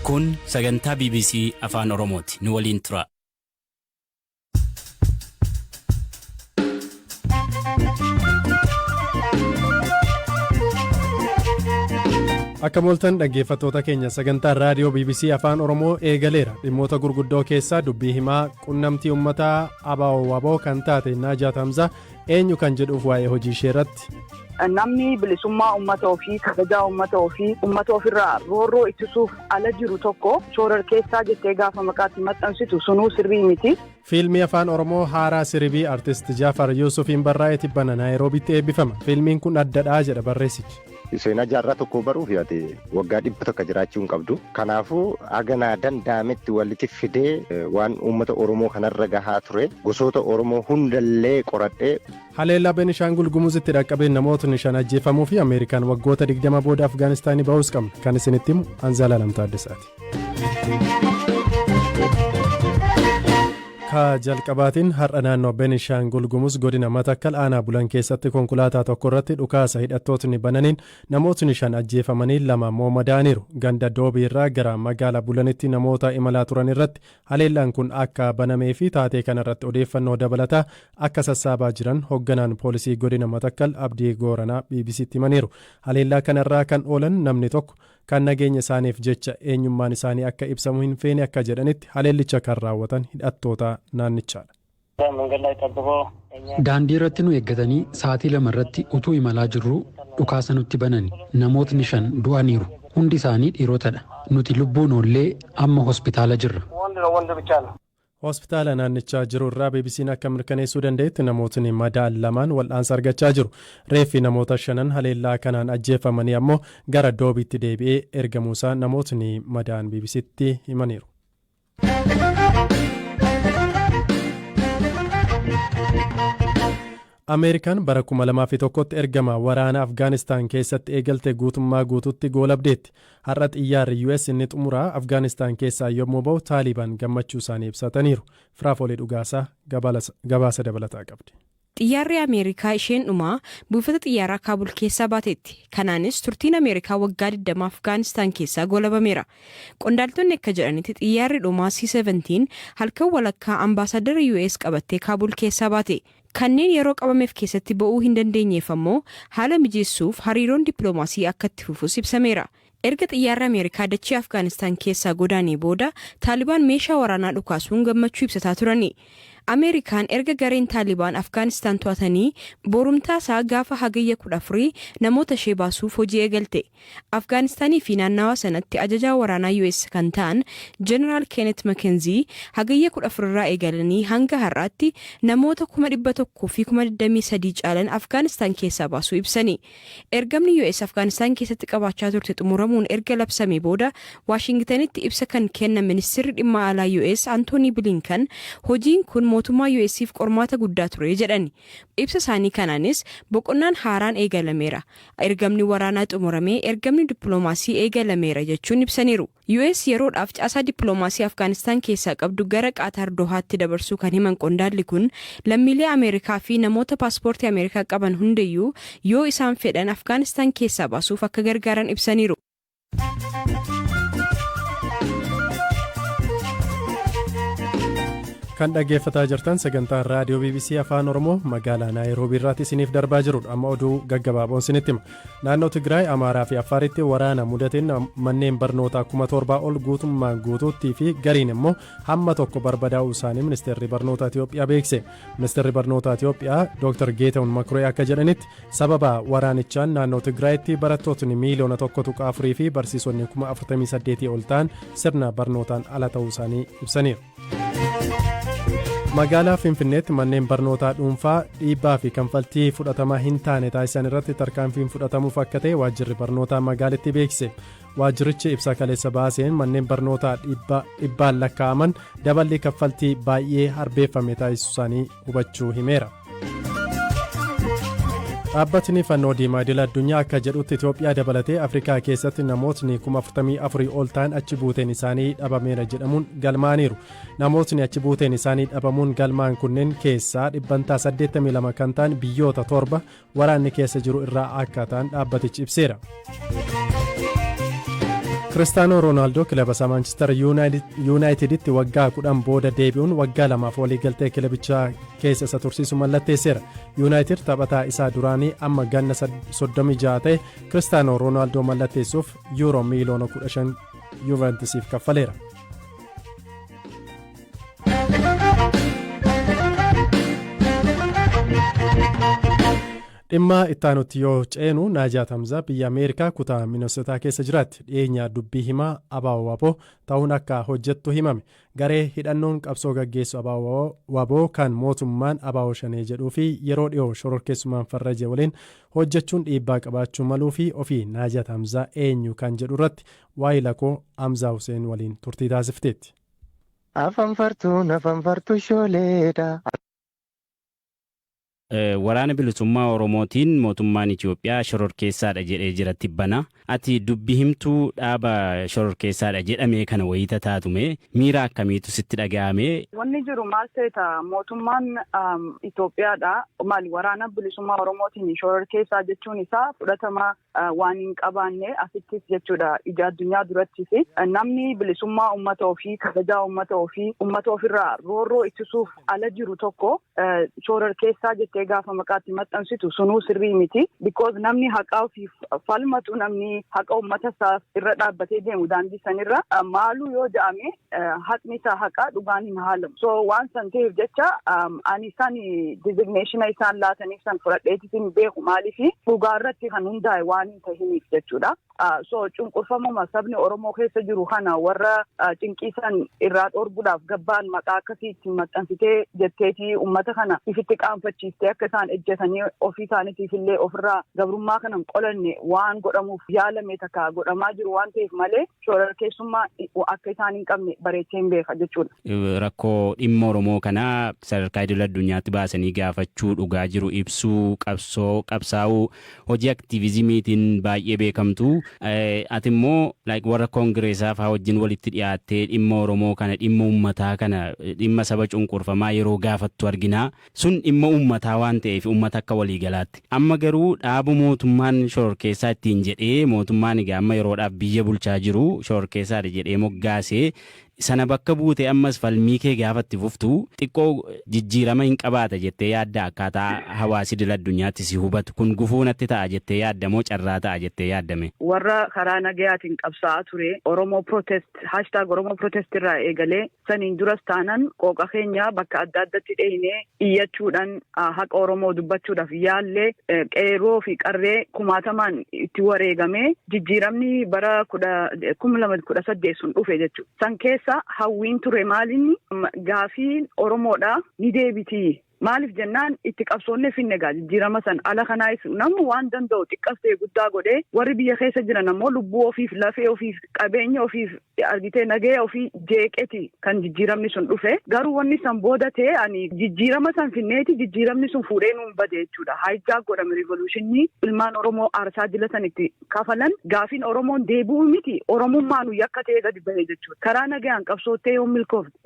Kun sagantaa bbc Afaan Oromooti. Nu waliin turaa. Akka mooltan dhaggeeffattoota keenya, sagantaan raadiyoo BBC Afaan Oromoo eegaleera. Dhimmoota gurguddoo keessaa dubbii himaa qunnamtii uummataa ABO WBO kan taate Naajaat Hamzaa eenyu kan jedhuuf waa'ee hojii ishee irratti. Namni bilisummaa uummata ofii, kabajaa uummata ofii, uummata ofirraa roorroo ittisuuf ala jiru tokko shororkeessaa jettee gaafa maqaatti maxxansitu sunuu sirrii miti. Fiilmii Afaan Oromoo haaraa Siribii artist Jaafar Yuusufiin barraa'ee tibbana Naayiroobitti eebbifama. Fiilmiin kun addadhaa jedha barreessichi. Seenaa jaarraa tokkoo baruuf ati waggaa 100 jiraachuu hin qabdu. Kanaafuu haga naa danda'ametti walitti fidee waan uummata Oromoo kanarra gahaa ture gosoota Oromoo hundallee qoradhee. Haleellaa Benishaangul Gumuzitti dhaqqabeen namootni 5 ajjeefamuu fi Ameerikaan waggoota 20 booda Afgaanistaanii bahuus qabna. Kan isinitti himu Anzaalaalam Taaddasaati. Ka jalqabaatiin har'a naannoo Benishaangul Gumuz godina Matakkal aanaa Bulan keessatti konkolaataa tokko irratti dhukaasa hidhattootni bananiin namootni 5 ajjeefamanii 2 ammoo madaa'aniiru. Ganda Doobii irraa gara magaala Bulanitti namoota imalaa turan irratti haleellaan kun akka banamee fi taatee kana irratti odeeffannoo dabalataa akka sassaabaa jiran hogganaan poolisii godina Matakkal Abdii Gooranaa BBCtti himaniiru. Haleellaa kana irraa kan oolan namni tokko kan nageenya isaaniif jecha eenyummaan isaanii akka ibsamu hin feene akka jedhanitti haleellicha kan raawwatan hidhattoota naannichaadha. Daandii irratti nu eeggatanii sa'aatii 2 irratti utuu imalaa jirruu dhukaasa nutti banani. Namootni 5 du'aniiru. Hundi isaanii dhiirotadha. Nuti lubbuun oollee amma hospitaala jirra. Hospitaala naannichaa jiru irraa BBC'n akka mirkaneessuu danda'etti namootni madaa'an lamaan wal'aansa argachaa jiru. Reeffi namoota shanan haleellaa kanaan ajjeefamanii ammoo gara Doobiitti deebi'ee ergamuusaa namootni madaa'an BBC'tti himaniiru. Ameerikaan bara 2001tti ergama waraana Afgaanistaan keessatti eegalte guutummaa guutuutti goolabdeetti. Har'a xiyyaarri US inni xumuraa Afgaanistaan keessaa yommuu bahu Taaliibaan gammachuu isaanii ibsataniiru. Firaafoolii Dhugaasaa gabaasa dabalataa qabdi. Xiyyaarri Ameerikaa isheen dhumaa buufata xiyyaaraa Kaabul keessaa baateetti. Kanaanis turtiin Ameerikaa waggaa 20 Afgaanistaan keessaa goolabameera. Qondaaltonni akka jedhanitti xiyyaarri dhumaa C-17 halkan walakkaa ambaasaaddara US qabattee Kaabul keessaa baate. Kanneen yeroo qabameef keessatti ba'uu hin dandeenyeef ammoo haala mijeessuuf hariiroon dippiloomaasii akka itti fufus ibsameera. Erga xiyyaarri Ameerikaa dachee Afgaanistaan keessaa godaanee booda Taalibaan meeshaa waraanaa dhukaasuun gammachuu ibsataa turani. Ameerikaan erga gareen Taalibaan Afgaanistaan to'atanii borumtaasaa gaafa Hagayya 14 namoota ishee baasuuf hojii eegalte. Afgaanistaanii fi naannawaa sanatti ajajaa waraanaa US kan ta'an Jeneraal Keenet Makenzii Hagayya 14 irraa eegalanii hanga har'aatti namoota 123,000 caalan Afgaanistaan keessaa baasuu ibsani. Ergamni US Afgaanistaan keessatti qabaachaa turte xumuramuun erga labsamee booda Waashingitanitti ibsa kan kennan Ministirri Dhimma Alaa US Antoonii Bilinkan hojiin kun mootummaa US'f qormaata guddaa ture jedhani. Ibsa isaanii kanaanis boqonnaan haaraan eegalameera. Ergamni waraanaa xumuramee ergamni dippiloomaasii eegalameera jechuun ibsaniiru. US yeroodhaaf caasaa dippiloomaasii Afgaanistaan keessaa qabdu gara Qaataar Dohaatti dabarsuu kan himan qondaalli kun, lammiilee Ameerikaa fi namoota paaspoortii Ameerikaa qaban hundayyuu yoo isaan fedhan Afgaanistaan keessaa baasuuf akka gargaaran ibsaniiru. Kan dhaggeeffataa jirtan sagantaa raadiyoo BBC Afaan Oromoo magaalaa Naayiroobii irraatti isiniif darbaa jirudha. Amma oduu gaggabaaboon isinitti hima. Naannoo Tigraay, Amaaraa fi Affaaritti waraana mudateen manneen barnootaa 7,000 ol guutummaan guutuutti fi gariin immoo hamma tokko barbadaa'uu isaanii Ministeerri Barnootaa Itiyoophiyaa beekse. Ministeerri Barnootaa Itiyoophiyaa Dr. Geetahun Makuree akka jedhanitti sababa waraanichaan naannoo Tigraayitti barattootni miiliyoona 1.4 fi barsiisonni 48,000 ol ta'an sirna barnootaan ala ta'uu isaanii ibsaniiru. Magaalaa Finfinneetti manneen barnootaa dhuunfaa dhiibbaa fi kanfaltii fudhatama hin taane taasisan irratti tarkaanfiin fudhatamuuf akka ta'e waajjirri barnootaa magaalittii beeksise. Waajjirichi ibsa kaleessa baaseen manneen barnootaa dhibbaan lakkaa'aman daballii kaffaltii baay'ee harbeeffame taasisuu isaanii hubachuu himeera. Dhaabbatni Fannoo Diimaa Idil Addunyaa akka jedhutti Itoophiyaa dabalatee Afrikaa keessatti namootni 44,000 ol ta'an achi buuteen isaanii dhabameera jedhamuun galmaa'aniiru. Namootni achi buuteen isaanii dhabamuun galmaa'an kunneen keessaa dhibbantaa 82 kan ta'an biyyoota torba waraanni keessa jiru irraa akka ta'an dhaabbatichi ibseera. Kiristaanoo Roonaaldoo kilaba isaa Maanchister Yuunaayiteditti waggaa 10 booda deebi'uun waggaa 2f waliigaltee kilabichaa keessa isa tursiisu mallatteesseera. Yuunaayitid taphataa isaa duraanii amma ganna 36 ta'e Kiristaanoo Roonaaldoo mallatteessuuf yuuroo miiliyoona 15 Yuuventisiif kaffaleera. Dhimma ittaanutti yoo ceenu, Naajaat Hamzaa biyya Ameerikaa kutaa Minosotaa keessa jiraatti. Dhiyeenya dubbii himaa ABO WBO ta'uun akka hojjettu himame. Garee hidhannoon qabsoo gaggeessu ABO WBO kan mootummaan ABO Shanee jedhuu fi yeroo dhiyoo shororkeessummaan farraje waliin hojjechuun dhiibbaa qabaachuu maluu fi ofii Naajaat Hamzaa eenyu kan jedhu irratti waa'ee lakoo Hamzaa Huseen waliin turtii taasifteetti. Afanfartuun afanfartuu shooleedha. Waraana Bilisummaa Oromootiin mootummaan Itoophiyaa shororkeessaadha jedhee jira tibbana. Ati dubbi himtuu dhaaba shororkeessaadha jedhamee kana wayita taatume miira akkamiitu sitti dhaga'ame? Wanni jiru maal ta'eeta, mootummaan Itoophiyaadha. Maali, Waraana Bilisummaa Oromootiin shororkeessaa jechuun isaa fudhatama waan hin qabaanne asittis jechuudha, ija addunyaa durattis. Namni bilisummaa uummata ofii, kabajaa uummata ofii, uummata ofirraa roorroo ittisuuf ala jiru tokko shororkeessaa jettee gaafa maqaatti maxxansitu sunuu sirrii miti. Because namni haqa ofiif falmatu, namni haqa uummata isaa irra dhaabbatee deemu daandii sanirra maaluu yoo jedhame, haqni isaa haqa, dhugaan hin haalamu. So waan san ta'eef jecha ani san designation isaan laataniif san fudhadheetis hin beeku, maaliif dhugaa irratti kan hundaa'e waan hin tahiniif jechuudha. So cunqurfamuma sabni Oromoo keessa jiru kana warra cinqiisan irraa dhorguudhaaf gabbaan maqaa akkasii ittiin maxxansitee jetteetii uummata kana ifitti qaanfachiistee akka isaan ejjetanii ofii isaaniitiif illee ofirraa gabrummaa kana hin qolanne waan godhamuuf yaalame takka godhamaa jiru waan ta'eef malee shororkeessummaa akka isaan hin qabne bareechee hin beeka jechuudha. Rakkoo dhimma Oromoo kanaa sadarkaa idil addunyaatti baasanii gaafachuu, dhugaa jiru ibsuu, qabsoo qabsaa'uu, hojii aktiivizimiitiin baay'ee beekamtu. Ati immoo like warra koongireesaa fa'aa wajjin walitti dhiyaattee dhimma Oromoo kana, dhimma uummataa kana, dhimma saba cunqurfamaa yeroo gaafattu argina. Sun dhimma uummataa waan ta'eef uummata akka waliigalaatti. Amma garuu dhaaba mootummaan shororkeessaa ittiin jedhee, mootummaan egaa amma yeroodhaaf biyya bulchaa jiru shororkeessaadha jedhee moggaasee sana bakka buute ammas falmii kee gaafatti fuftu xiqqoo jijjiirama hin qabaata jettee yaadda? Akkaataa hawaasi idil addunyaatti si hubatu kun gufuu natti ta'a jettee yaadda moo carraa ta'a jettee yaaddame? Warra karaa nagayaatiin qabsaa'aa ture, Oromoo Protest, #OromoProtest irraa eegalee, saniin duras taanan qooqa keenya bakka adda addatti dheeyinee iyyachuudhaan haqa Oromoo dubbachuudhaaf yaallee, qeerroo fi qarree kumaatamaan itti wareegamee jijjiiramni bara 2018 sun dhufe jechuudha. San keessa hawwiin ture maalinni gaafiin Oromoodha ni deebiti. Maaliif jennaan, itti qabsoonnee finne gaa jijjiirama san. Ala kanaas namni waan danda'u xiqqas ta'e guddaa godhee, warri biyya keessa jiran ammoo lubbuu ofiif, lafee ofiif, qabeenya ofiif, argitee, nagaya ofii jeeqeti kan jijjiiramni sun dhufe. Garuu wanni san booda ta'e, ani jijjiirama san finneeti jijjiiramni sun fuudhee nuun bade jechuudha. Hijack godhame revolutionii ilmaan Oromoo aarsaa jila san itti kafalan. Gaafiin Oromoon deebi'uu miti, Oromummaanu yakka ta'ee gadi bahe jechuudha. Karaa nagayaan qabsoottee yoo milkoofte,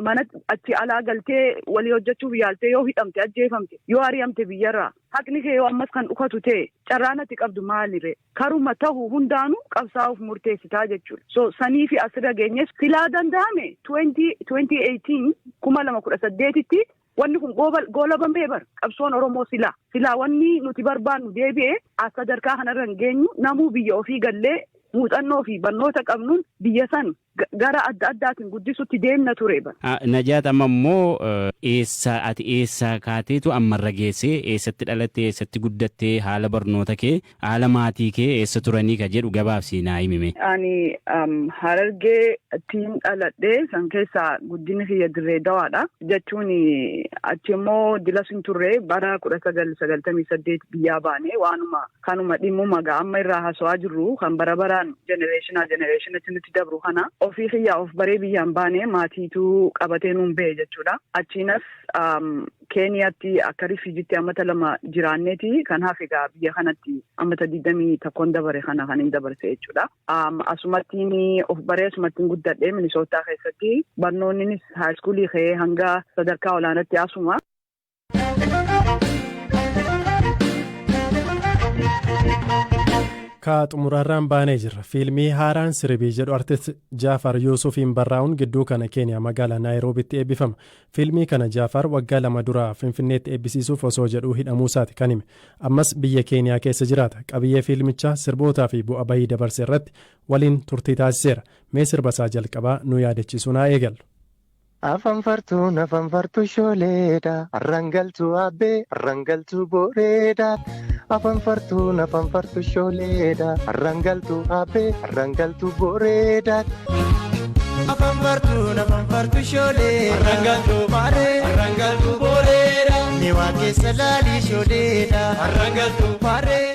mana achi alaa galtee walii hojjechuuf yaaltee yoo hidhamte, ajjeefamte, yoo ari'amte biyyarraa, haqni kee yoo ammas kan dhukatu ta'e, carraan ati qabdu maalire? Karuma tahu hundaanuu qabsaa'uuf murteessitaa jechuudha. So sanii fi asirra geenyes silaa danda'ame 2018, 2018tti wanni kun goolabamee bar qabsoon Oromoo silaa wanni nuti barbaannu deebi'ee as sadarkaa kanarra hin geenyu. Namuu biyya ofii gallee muuxannoo fi barnoota qabnuun biyya san gara adda addaatiin guddisutti deemna ture bar. Najaat, amma immoo eessa, ati eessaa kaateetu ammarra geessee? Eessatti dhalattee, eessatti guddattee, haala barnoota kee, haala maatii kee, eessa turanii ka jedhu gabaabsii naa himime. Ani Harargeettiin dhaladhee, san keessaa guddinni kiyya Dirree Dawaadha. Jechuun achi immoo dilas hin turre, bara 1998 biyyaa baane. Waanuma kanuma dhimmuma gaa amma irraa haasawaa jirru kan bara baraan generationaa generationatti nutti dabru kana ofii kiyyaa of baree biyyaan baane, maatiitu qabatee nuun bahe jechuudha. Achiinas Keeniyaatti akka refugeetti ammata 2 jiraanneeti kan hafe gaa biyya kanatti ammata 21n dabare kana kan hin dabarse jechuudha. Asumattiin of baree, asumattiin guddadhe Minisootaa keessatti. Barnoonnis high schoolii ka'ee hanga sadarkaa olaanaatti asuma. Ka xumuraarraan baanee jirra. Fiilmii haaraan Sirbii jedhu artist Jaafar Yuusufiin barraa'uun gidduu kana Keeniyaa magaalaa Naayiroobitti eebbifama. Fiilmii kana Jaafar waggaa 2 dura Finfinneetti eebbisiisuuf osoo jedhuu hidhamuusaati kan hime. Ammas biyya Keeniyaa keessa jiraata. Qabiyyee fiilmichaa, sirbootaa fi bu'a bahii dabarse irratti waliin turtii taasiseera. Mee sirbasaa jalqabaa nu yaadachiisuun haa eegallu. Afanfartuun afanfartuu shooleedha. Arrangaltuu abbee arrangaltuu booreedha. Afanfartuun afanfartuu shooleedha. Arrangaltuu abbee arrangaltuu booreedha. Afanfartuun afanfartuu shoolee. Arrangaltuu maaree arrangaltuu booreedha. Miwaa keessa laalii shooleedha. Arrangaltuu maaree.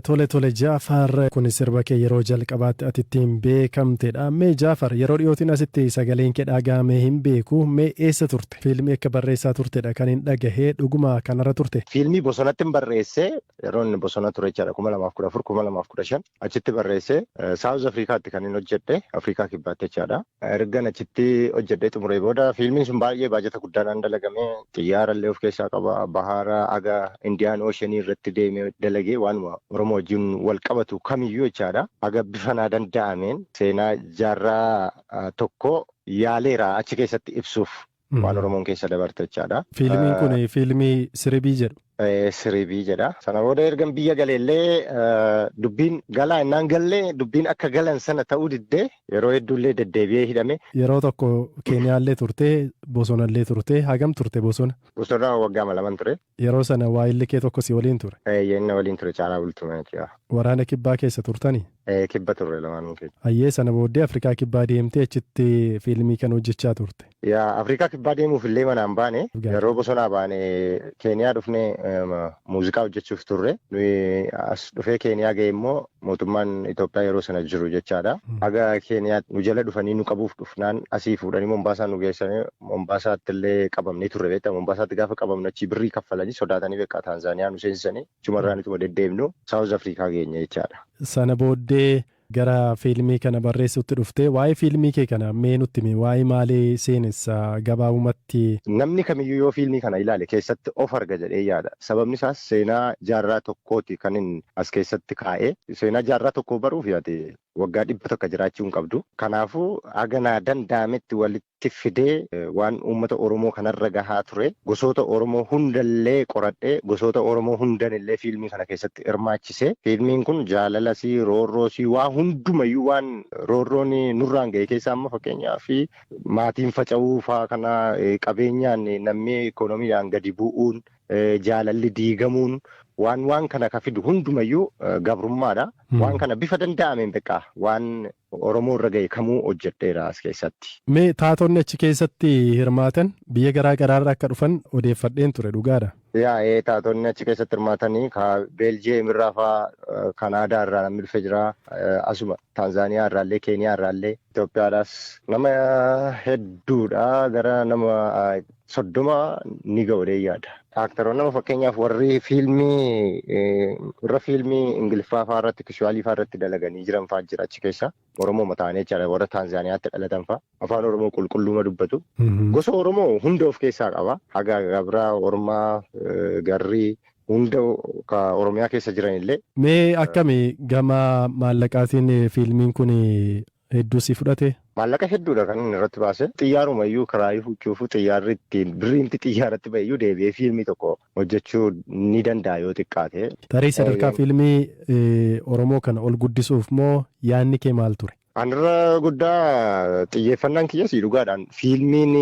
Tole tole Jaafar, kun sirba kee yeroo jalqabaatti ati ittiin beekamtedha. Mee Jaafar, yeroo dhiyootiin asitti sagaleen kee dhaga'amee hin beeku. Mee eessa turte? Fiilmii akka barreessaa turtedha kan hin dhagahee, dhuguma kanarra turte? Fiilmii bosonatti hin barreesse, yeroo inni bosona ture jechaadha, 2014, 2015 achitti barreesse. South Afrikaatti kan inni hojjedhe, Afrikaa Kibbaatti jechaadha. Ergan achitti hojjedhee xumuree booda, fiilmiin sun baay'ee baajata guddaadhaan dalagame, xiyyaara illee of keessaa qaba, bahaara aga Indian Ocean irratti deemee dalagee, waanuma Oromoo wajjin wal qabatu kamiyyuu jechaadha. Haga bifa naa danda'ameen seenaa jaarraa tokko yaaleera achi keessatti ibsuuf, waan Oromoon keessa dabarte jechaadha. Fiilmiin kun fiilmii Siribii jedhu. Siribii jedha. Sana booda ergan biyya galeellee, dubbiin galaa innaan gallee dubbiin akka galan sana ta'uu diddee, yeroo hedduullee deddeebi'ee hidhame. Yeroo tokko Keeniyaallee turtee, bosonallee turtee, hagam turte bosona? Bosona waggaa 2 ture. Yeroo sana waayilli kee tokko si waliin ture? Inni waliin ture, Caalaa Bultumeeti. Waraana Kibbaa keessa turtanii? Kibba turre lamaanuu keenya. Hayyee, sana booddee Afrikaa Kibbaa deemtee achitti fiilmii kan hojjechaa turte. Yaa, Afrikaa Kibbaa deemuuf illee manaan baane. Yeroo bosonaa baane Keeniyaa dhufnee muuziqaa hojjechuuf turre. Nuyi as dhufee Keeniyaa ga'e immoo mootummaan Itoophiyaa yeroo sana jiru jechaadha. Haga Keeniyaa nu jala dhufanii nu qabuuf dhufnaan, asii fuudhanii Mombaasaa nu geessanii, Mombaasaatti illee qabamnee turre beektaa. Mombaasaatti gaafa qabamnu achii birrii kaffalanii sodaatanii beekaa Taanzaaniyaa nu seensisanii, achumarraa ituma deddeebinu South Afrikaa geenye jechaadha. Sana booddee gara fiilmii kana barreessutti dhuftee, waa'ee fiilmii kee kana mee nutti himi, waa'ee maalii seenessa gabaabumatti? Namni kamiyyuu yoo fiilmii kana ilaale keessatti of arga jedhee yaada. Sababni isaas seenaa jaarraa tokkooti kan inni as keessatti kaa'ee. Seenaa jaarraa tokkoo baruuf yaate waggaa 100 jiraachuu hin qabdu. Kanaafuu haga naa danda'ametti walitti fidee, waan uummata Oromoo kanarra gahaa ture, gosoota Oromoo hundallee qoradhee, gosoota Oromoo hundanillee fiilmii kana keessatti hirmaachise. Fiilmiin kun jaalalasii, roorroosii, waa hundumayyuu, waan roorroon nurraan ga'e keessaa amma fakkeenyaaf maatiin faca'uu faa kana, qabeenyaan namni ikoonomiidhaan gadi bu'uun, jaalalli diigamuun, waan kana ka fidu hundumayyuu gabrummaadha. Waan kana bifa danda'ameen beekaa waan Oromoo irra ga'e kamuu hojjedheera as keessatti. Mee taatonni achi keessatti hirmaatan biyya garaa garaarraa akka dhufan odeeffadheen ture, dhugaadha? Yaa, taatonni achi keessatti hirmaatanii ka Beeljiyeem irraa faa, Kanaadaa irraa namni dhufe jira. Asuma Taanzaaniyaa irraallee, Keeniyaa irraallee, Itoophiyaadhaas nama hedduudha, gara nama 30 ni ga'u yaada. Aaktaroonni nama fakkeenyaaf warri fiilmii warra fiilmii Ingiliffaa fa'aa irratti, Kiswahilii fa'aa irratti dalaganii jiran fa'aa jira achi keessa. Oromoo ta'anii jechaadha, warra Taanzaaniyaatti dhalatan fa'aa. Afaan Oromoo qulqulluuma dubbatu. Gosa Oromoo hunda of keessaa qaba. Haga Gabraa, Ormaa, Garrii hunda ka Oromiyaa keessa jiran illee. Mee akkami, gama maallaqaatiin fiilmiin kun hedduu si fudhate? Maallaqa hedduudha kan inni irratti baase. Xiyyaaruma iyyuu kiraayii fuuchuufu, xiyyaarri ittiin birriimti xiyyaarratti ba'e iyyuu deebi'ee fiilmii tokko hojjechuu ni danda'a yoo xiqqaate. Tarii sadarkaa fiilmii Oromoo kana ol guddisuuf moo yaadni kee maal ture? Anirra guddaa xiyyeeffannaan kiyyas dhugaadhaan fiilmiin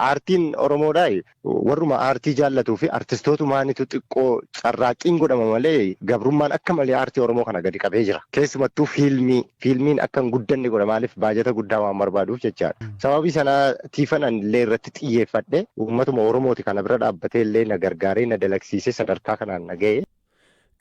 aartiin Oromoodhaa warruma aartii jaallatuu fi artistootumaanitu xiqqoo carraaqqiin godhama malee, gabrummaan akka malee aartii Oromoo kana gadi qabee jira. Keessumattuu fiilmiin akka hin guddanne godha, maaliif baajata guddaa waan barbaaduuf jechaadha. Sababii sanaatiifan illee irratti xiyyeeffadhe, uummatuma Oromooti kana bira dhaabbatee illee na gargaaree na dalagsiisee sadarkaa kanaan na ga'e.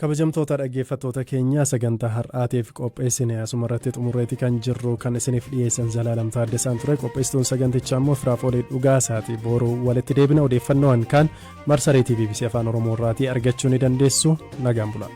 Kabajamtoota dhaggeeffattoota keenya, sagantaa har'aatiif qopheessine asuma irratti xumurreeti kan jirru. Kan isiniif dhiyeessan Zalaalam Taaddasaan ture, qopheessituun sagantichaa immoo Firaafoolii Dhugaasaati. Booruu walitti deebina. Odeeffannoo kaan marsariitii BBC Afaan Oromoo irraatii argachuu ni dandeessu. Nagaan bulaa.